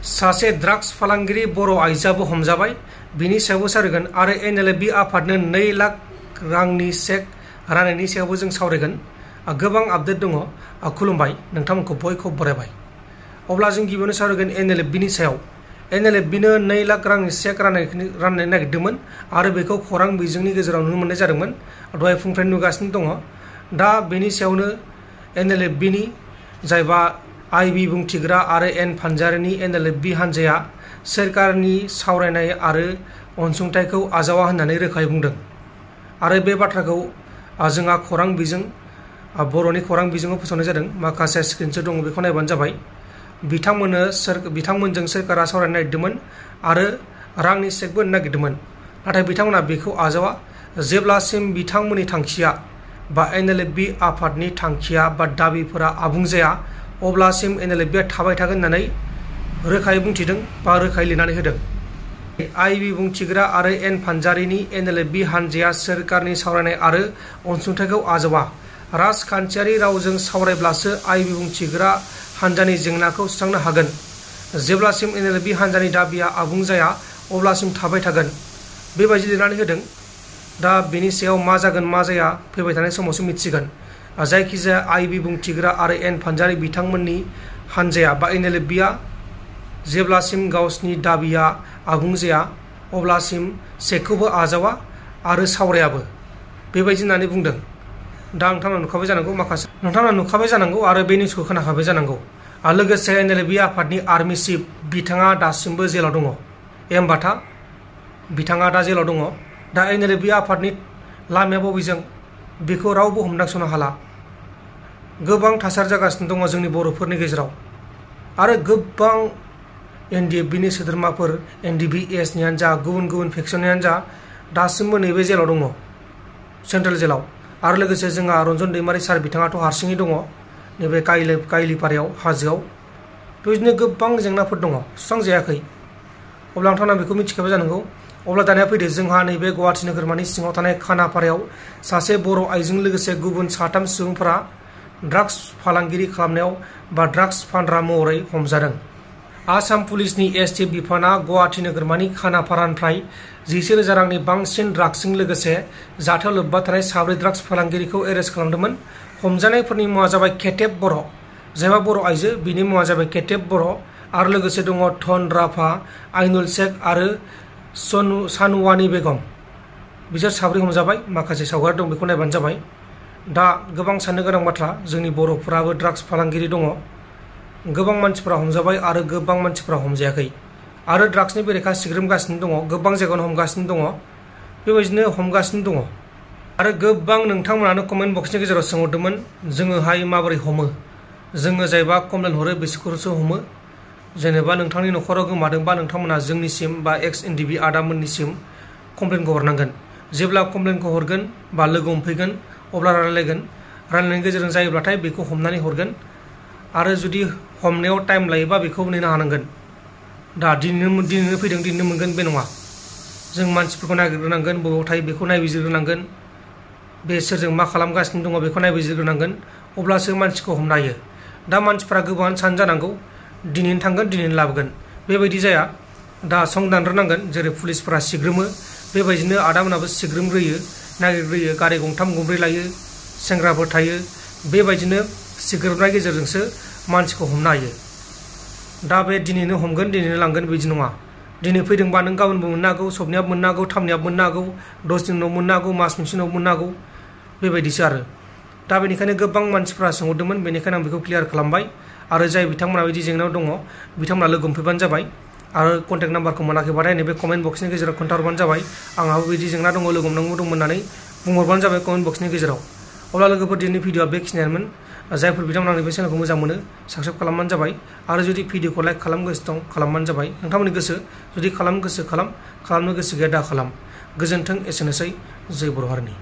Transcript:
सासे ड्राग्स फालांगिरि बर' आइजोआबो हमजाबाय बिनि सायावबो सावरायगोन आरो NLFB आफादनो 2 लाख रांनि चेक राननायनि सायावबो जों सावरायगोन। गोबां आपडेट दङ। खुलुमबाय, नोंथांमोनखौ बयखौबो बरायबाय। अब्ला जों गिबियावनो सावरायगोन NLFBनि सायाव। NLFBनो 2 लाख रांनि चेक राननो नागिरदोंमोन आरो बेखौ खौरां बिजोंनि गेजेराव नुनो मोननाय जादोंमोन। दहाय फुंनिफ्रायनो नुगासिनो दङ। दा बेनि सायावनो NLFBनि जायबा आइबि बुंथिग्रा आरो एन फानजारिनि NLFB हानजाया सोरखारनि सावरायनाय आरो अनसुंथाइखौ आजावा होननानै रोखायै बुंदों आरो बे बाथ्राखौ जोंहा खौरां बिजों बर'नि खौरां बिजोङाव फोसावनाय जादों। माखासे स्क्रिनशट दङ, बेखौ नायबानो जाबाय। बिथांमोनजों सोरखारा सावरायनो नागिरदोंमोन आरो रांनि चेकबो होनो नागिरदोंमोन, नाथाय बिथांमोना बेखौ आजावा जेब्लासिम बिथांमोननि थांखिया बा NLFB आफादनि थांखिया बा दाबिफोरा आबुं जाया अब्लासिम NLFBआ थाबाय थागोन होननानै रोखायै बुंथिदों बा रोखायै लिरनानै होदों। आइबि बुंथिग्रा आरो एन फानजारिनि NLFB हानजाया सोरखारनि सावरायनाय आरो अनसुंथाइखौ आजावा। राजखान्थियारि रावजों सावरायब्लासो आइबि बुंथिग्रा हानजानि जेंनाखौ सुस्रांनो हागोन। जेब्लासिम NLFB हानजानि दाबिया आबुं जाया अब्लासिम थाबाय थागोन, बेबायदि लिरनानै होदों। दा बेनि सायाव मा जागोन मा जाया फैबाय थानाय समावसो मिथिगोन। जायखिजाया आइबि बुंथिग्रा आरो एन फानजारि बिथांमोननि हानजाया बा NLFBआ जेब्लासिम गावसिनि दाबिया आबुं जाया अब्लासिम चेकखौबो आजावा आरो सावरायाबो, बेबायदि होननानै बुंदों। दा नोंथांमोना नुखाबाय जानांगौ आरो बे निउसखौ खोनाखाबाय जानांगौ। आरो लोगोसे NLFB आफादनि आर्मि चिफ बिथाङा दासिमबो जेलाव दङ। एमबाथा बिथाङा दा जेलाव दङ। दा NLFB आफादनि लामाया बबेजों बेखौ रावबो हमदांसनो हाला। गोबां थासारि जागासिनो दङ जोंनि बर'फोरनि गेजेराव आरो गोबां NDFBनि सोद्रोमाफोर NDBSनियानो जा गुबुन गुबुन फेक्सननियानो जा दासिमबो नैबे जेलाव दङ, सेन्ट्रेल जेलाव। आरो लोगोसे जोंहा रन्जन दैमारि सार बिथाङाथ' हारसिङै दङ नैबे काइलिपारायाव हाजोआव। बेबायदिनो गोबां जेंनाफोर दङ, सुस्रांजायाखै। अब्ला नोंथांमोना बेखौ मिथिखाबाय जानांगौ। अब्ला दानिया फैदो, जोंहा नैबे गुवाहाटि नोगोरमानि सिङाव थानाय खानापारायाव सासे बर' आइजों लोगोसे गुबुन 3 सुबुंफोरा ड्राग्स फालांगिरि खालामनायाव बा ड्राग्स फानग्रा महरै हमजादों। आसाम पुलिसनि STF बिफाना गुवाहाटि नोगोरमानि खानापारानिफ्राय 11,000 रांनि बांसिन ड्राग्सजों लोगोसे जाथायाव लोब्बा थानाय 4 ड्राग्स फालांगिरिखौ एरेस्ट खालामदोंमोन। हमजानायफोरनि मुङा जाबाय केटेब बर', जायबा बर' आइजो बिनि मुङा जाबाय केटेब बर'। आरो लोगोसे दङ धन राफा, आइनुल शेख आरो सानुवानि बेगम। बिसोर 4 हमजाबाय। माखासे सावगारि दं, बेखौ नायबानो जाबाय। दा गोबां साननो गोनां बाथ्रा, जोंनि बर'फोराबो ड्राग्स फालांगिरि दङ। गोबां मानसिफोरा हमजाबाय आरो गोबां मानसिफोरा हमजायाखै आरो ड्राग्सनि बेरेखा सिग्रोमगासिनो दङ। गोबां जायगायावनो हमगासिनो दङ, बेबायदिनो हमगासिनो दङ। आरो गोबां नोंथांमोनानो कमेन्ट बक्सनि गेजेराव सोंहरदोंमोन जोङोहाय माबोरै हमो। जोङो जायबा कमप्लेन हरो बिसोरखौसो हमो। जेनेबा नोंथांनि न'खराव गोमादोंबा नोंथांमोना जोंनिसिम बा NDB आदामोननिसिम कमप्लेनखौ हरनांगोन। जेब्ला कमप्लेनखौ हरगोन बा लोगो हमफैगोन अब्ला रायलायगोन। रायलायनायनि गेजेरजों जायोब्लाथाय बेखौ हमनानै हरगोन आरो जुदि हमनायाव टाइम लायोबा बेखौ नेनो हानांगोन। दा दिनैनो फैदों दिनैनो मोनगोन बे नङा। जों मानसिफोरखौ नागिरग्रोनांगोन, बबेयाव थायो बेखौ नायबिजिरग्रोनांगोन, बे सोरजों मा खालामगासिनो दङ बेखौ नायबिजिरग्रोनांगोन, अब्लासो मानसिखौ हमनो हायो। दा मानसिफ्रा गोबाङानो सानो जानांगौ दिनैनो थांगोन दिनैनो लाबोगोन, बेबायदि जाया। दा सं दानग्रोनांगोन। जेरै पुलिसफोरा सिग्रोमो बेबायदिनो आदामोनाबो सिग्रोमग्रोयो, नागिरग्रोयो। गारि 3, 4 लायो, सेंग्राफोर थायो, बेबायदिनो सिग्रोमनायनि गेजेरजोंसो मानसिखौ हमनो हायो। दा बे दिनैनो हमगोन दिनैनो लांगोन बिदि नङा। दिनै फैदोंबा नों गाबोनबो मोननो हागौ, सबनियाबो मोननो हागौ, 3नियाबो मोननो हागौ, 10 दिन उनाव मोननो हागौ, मास मोनसे उनाव मोननो हागौ, बेबायदिसो आरो। दा बेनिखायनो गोबां मानसिफ्रा सोंहरदोंमोन, बेनिखायनो आं बेखौ क्लियार खालामबाय। आरो जाय बिथांमोना बिदि जेंनायाव दङ बिथांमोना लोगो हमफैबानो जाबाय। आरो कन्टेक्ट नाम्बारखौ मोनाखैबाथाय नैबे कमेन्ट बक्सनि गेजेराव खोन्थाहरबानो जाबाय। आंहाबो बिदि जेंना दङ, लोगो हमनांगौ दंमोन होननानै बुंहरबानो जाबाय कमेन्ट बक्सनि गेजेराव। अब्ला लोगोफोर दिनैनि भिडिअआ बेखिनियानोमोन। जायफोर बिथांमोना नैबे चेनेलखौ मोजां मोनो साबस्क्राइब खालामबानो जाबाय। आरो जुदि भिडिअखौ लाइक खालामनो गोसो दं खालामबानो जाबाय। नोंथांमोननि गोसो, जुदि खालामनो गोसो खालाम, खालामनो गोसो गैया दा खालाम। गोजोन्थों, एसेनोसै। जय बर' हारिनि।